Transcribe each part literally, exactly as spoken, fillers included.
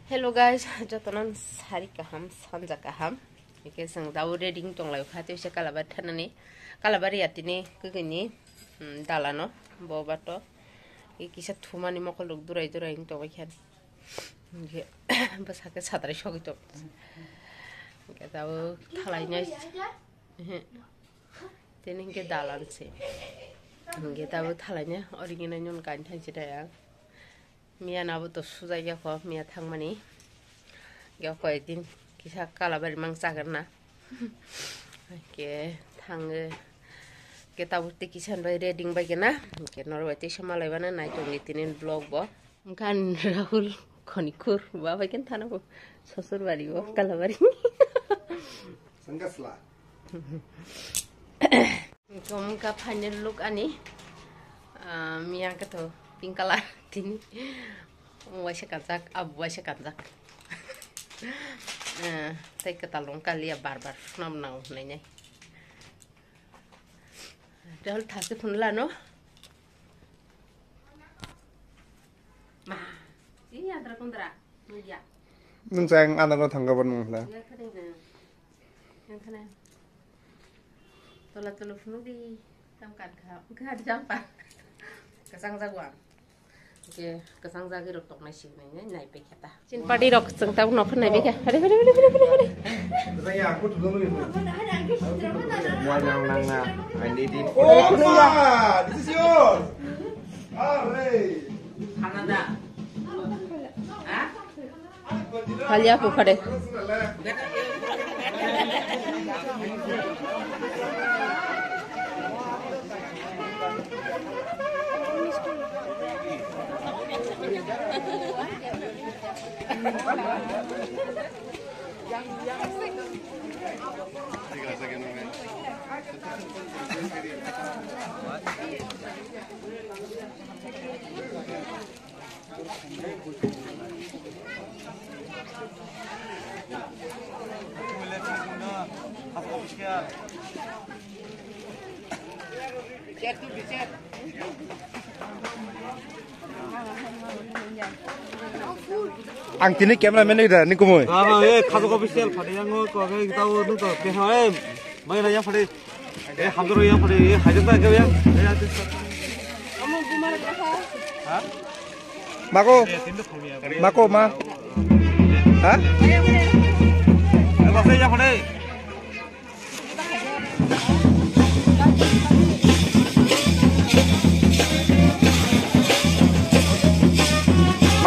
Hello guys, jotono sari kaham, sanja kaham. Ike seng dao ready tong lai kha, tei se Kalabari thanani, Kalabari atini kukini, hmm, dalano, bo bato. Ike kisa thumani mokol rok durai durai tong kha. Ike bwsake sadrai sogwi tong. Ike dao thalai nai. Tini hingke dalan se. Hingke tabuk thalaina original non kain thang se taya. Miya nabo to sujai ya kho, miya thangmani. Ge koyek din kisa Kalabari mang chagar na. Ke thange. Ke tabuk te kisa bai ready bai ke na. Ke norbai te sama lai bana nai tong tini vlog bo. Kan Rahul khonikur ba bai ken thana bo sosur bari bo Kalabari. Sangkasla. Wngkha final look ani, ah, miya khe to pink color tini waisa kanjak, abu waisa kanjak. Ah, tei kwtal rong kaliya bar bar phunam nango hwnwi nai. Rahul thakhe phunlano. Ma, si andra kundra, nugya. Nung sayang anak lo thangka ban mungla. Ya kene na. Yang kene. Tola tolo phunu di. Tam kan kha. Kha jampa. Kasang jagwa. Oke, kasang jagi rok toknai sini nai nai pe kheta. Chin party rok chwng tabuk nokha nai bikha. Hare, hare, hare. Wajang nang na, I need it. Oh, ma, this is yours. Are. Halia pukhare. Ang tini camera man ni da ni kumui. Ah, eh, khajak official phadi yang ko ke kita nu to ke hai, mai na ya phadi. Eh, hamdoro yang phadi, eh, hajak ta ke yang. Ha? Mako, mako ma. Ha?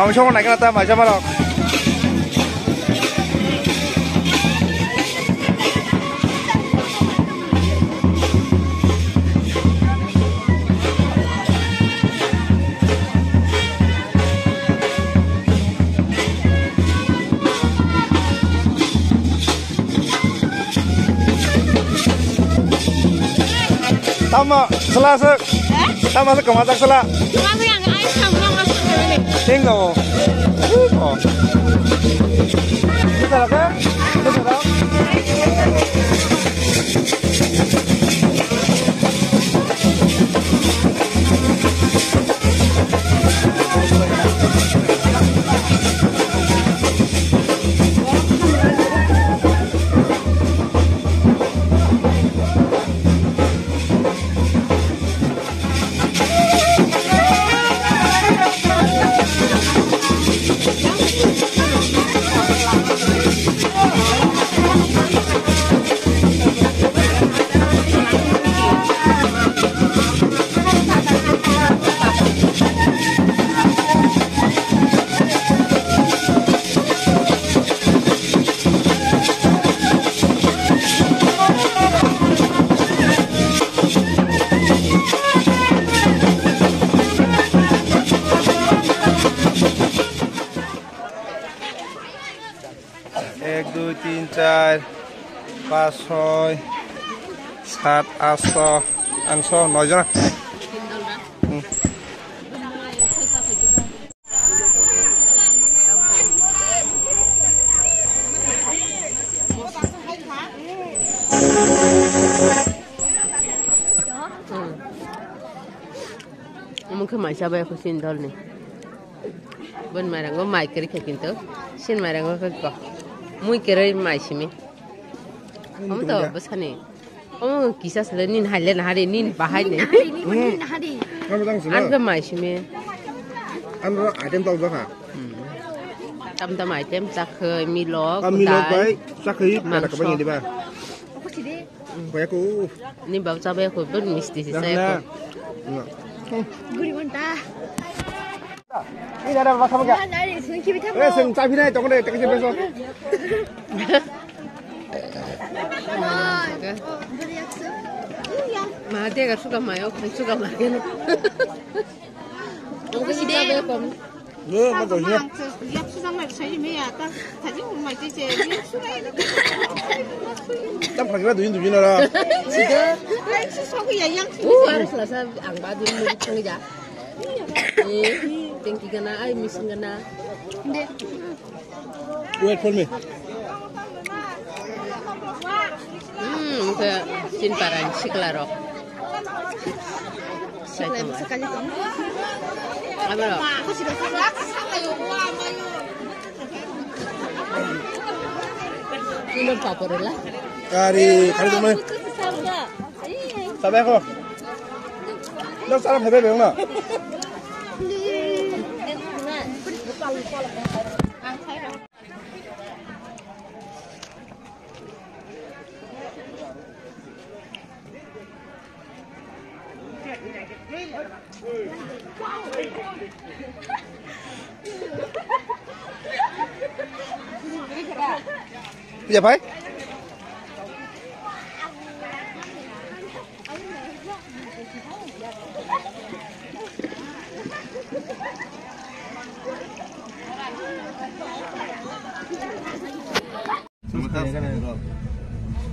Mama sama naikkan atas, mama sama rok. Tama sela se, tama se kemajak sela. Kemajak yang air sama sama sekali. Tinggal. Oh. Bisa lah kan? Bisa lah. Ek, dui, tin, char, pas, soi, sat, asto, angso, noi jona. Hmm. Omo khe mai chabai kho chini dolni. Bon mairango mai kwrwi khe kintu sin mairango khe ko mui kwrwi mai simi. Omo to bwsani. Omo kisa sle nin haile na hari nin bahai ne. Nahari, ni mani nahari. Ano tang sila. An khe mai simi. Ano item tong jakha. Tam tam item chakhwi milok. Tam milok dal, bai chakhwi mangso. Kada kabang diba. Oku sidi. Kaya ko. Ni bau chabai ko bon misti si sai ko. Guri bonta. Ini ada apa kamu? Nari sungki bita. Eh, sing chabi nai tong deh, tak sih besok. Ma dia ga suka mayo, suka mayo. Oku sidi. Lo, ma doi ya. Liap sujang mai sai me ya ta. Thaji mai te se liap sujang. Tam khakra dui dui na ra. Sida. Ai su sok ya yang. Uh, harus lah sa ang ba dui mu thang ja. Eh, tengki gana ai misin gana. De. Wait for me. Hmm, ke sin paran sikla rok. Siklai bwsa kali tong. Abaro. Ini papor lah. Kari, kari teman. Sabai ko. Dak salam sabai bang na. Iya, Pai?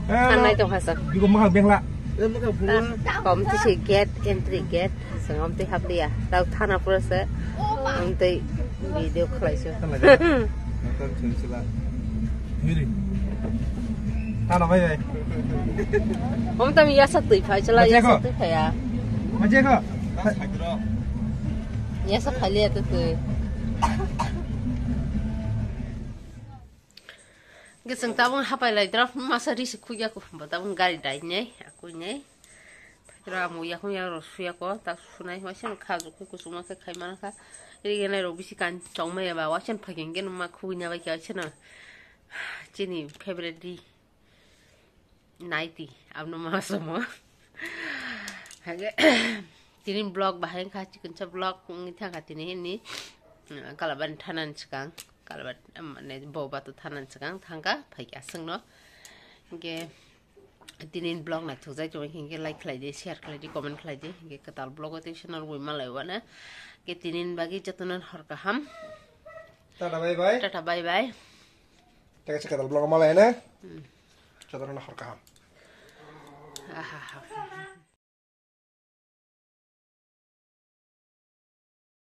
Thangnai tongkha sa. Biko mwkhang bengla. Kom tisi gate, entry gate. Sengom tei hapliya. Tau thana pura se. Ang tei video khlaisu. Thana jaga. Nokta thun sila. Hiri. Thana bai bai. Om tam yasa tui phai chala, yasa tui phai ya. Maje ko. Yasa phai liya tu tui. Hwnkhe chwng tabuk hapai lai drop masa risi khukya ko, bo tabuk gari dai nai, akui nai. Phai ro amo yakung ya ro suya ko, tak sunai waisa no kha jukui kuchuma khe khai mana kha. Ri gana ro bisi kan chong maya ba waisa no phai khe numa khugui na bai khe waisa no. Chini favorite ri. Naiti, abno ma somo. Hage, tini vlog bahai wngkha, chikonsa vlog wngwi thangkha tini hini, mm, Kalabani thanani swkang, Kalabani, mm, mane, bo bato thanani swkang thangkha, phaikha aswkno. Hingke, tini vlog naithokjak tongwi hingke like khlaidi, share khlaidi, comment khlaidi, hingke kwtal vlog o tei swnarwi malai wana. Hingke tini bagwi jotono hor kaham. Tata bye bye. Tata bye bye. Tei kaisa kwtal vlog o malai na. Hmm. Jotono hor kaham. Ahaha.